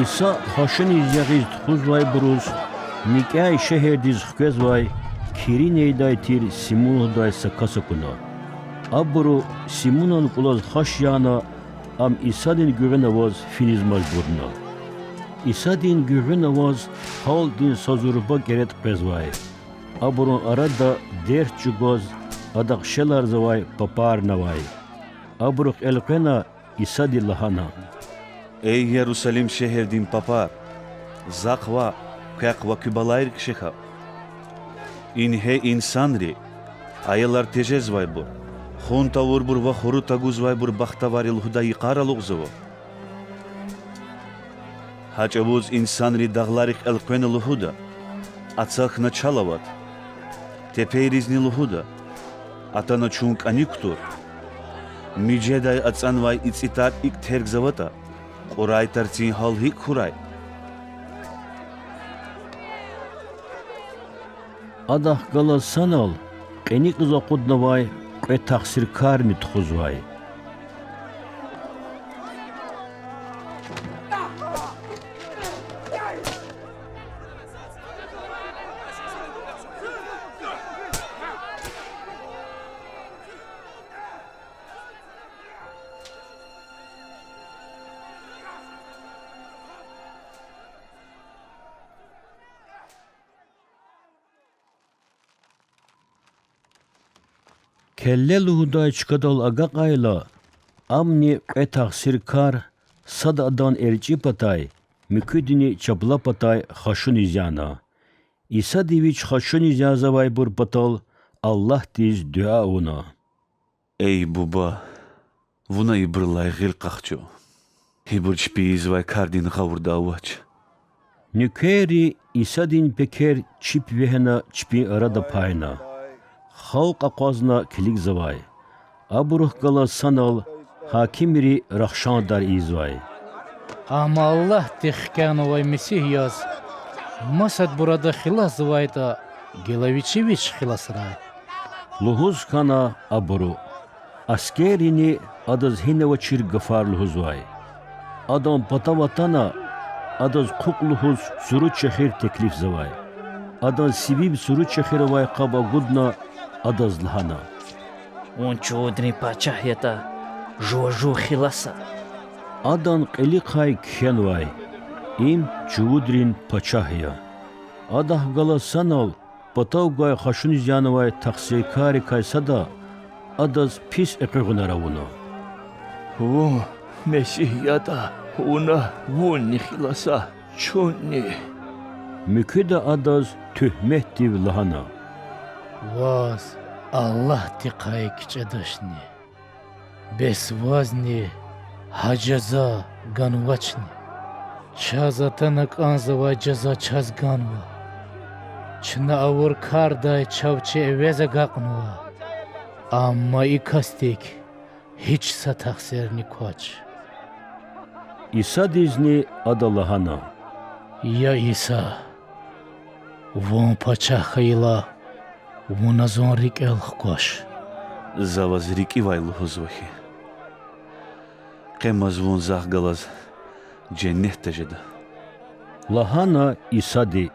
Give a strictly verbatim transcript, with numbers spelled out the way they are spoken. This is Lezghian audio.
Иса хашуниз ягъиз тухузвайбуруз никӀяй шегьердиз хквезвай Киринейдай тир Симун лугьудай са кас акуна. Абуру Симунан кӀулаз хаш яна, ам Исадин гуьгъуьна аваз финиз мажбурна. Исадин гуьгъуьна аваз халкьдин са зурба кӀеретӀ къвезвай. Абурун арада дерт чӀугваз Адахъ шеларзавай папарни авай. Абурухъ элкъвена Исади лагьана: Эй Ярусалим шегьердин папар, Захъ ваъ, квехъ ва куь балайрик шехьа. Ингье инсанри, аялар тежезвайбур, хун тавурбур ва хурук тагузвайбур бахтаварри лугьудай йикъар алукьзава. Гьа чӀавуз инсанри дагъларихъ элкъвена лугьуда: Ацахьна, чал ават. Тепейризни лугьуда: Атана, чун кӀаник кутур. Мижедай ацӀанвай ицӀи тар икӀ тергзаватӀа, кьурай тарцин гьал гьикӀ хьурай? Адахъ галаз санал кьиникьиз акъуднавай кьве тахсиркарни тухузвай. Келле лугьудай чкадал агакьайла, амни кьве тахсиркар, сада адан эрчӀи патай, муькуьдини чапла патай хашуниз яна. Исади вич хашуниз язавайбур патал Аллагьдиз дуьа авуна: Эй Буба, Вуна ибурулай гъил къахчу. Ибур чпи ийизвай кардин гъавурда авач. Нуькерри Исадин пекер чип вегьена чпин арада пайна. Халкь акъвазна килигзавай. Абурухъ галаз санал гьакимри рахшандар ийизвай: Ам Аллагьди хкянавай Месигь яз, масадбур Ада хиласзавайтӀа, гила Вичи Вич хиласрай,— лугьуз хьана абуру. Аскеррини Адаз гьинавачир гафар лугьузвай. Адан патав атана, Адаз хъухъ лугьуз цуру чехир теклифзавай. Адан сивив цуру чехир авай къаб агудна, Адаз лагьана: Вун чувудрин пачагь ятӀа, жува жув хиласа. Адан кьилихъай кхьенвай: Им чувудрин пачагь я. Адахъ галаз санал патав гвай хашуниз янавай тахсиркаррикай сада Адаз пис экъуьгъунар авуна: Вун Месигь ятӀа, Вуна Вунни хиласа, чунни. Муькуьда Адаз туьгьметдив лагьана: Ваз Аллагьдихъай кичӀедачни, бес вазни гьа жаза ганвачни? Чаз атана кӀанзавай жаза чаз ганва. Чна авур кардай чав чи эвез агакьнава, амма и касдик гьич са тахсирни квач. Исадизни ада лагьана: Я Иса, Вун пачагь хьайила, Вуна зун рикӀел хкваш. За ваз рикӀивай лугьузва хьи, къемаз Вун Захъ галаз женнетда жеда,— лагьана Исади.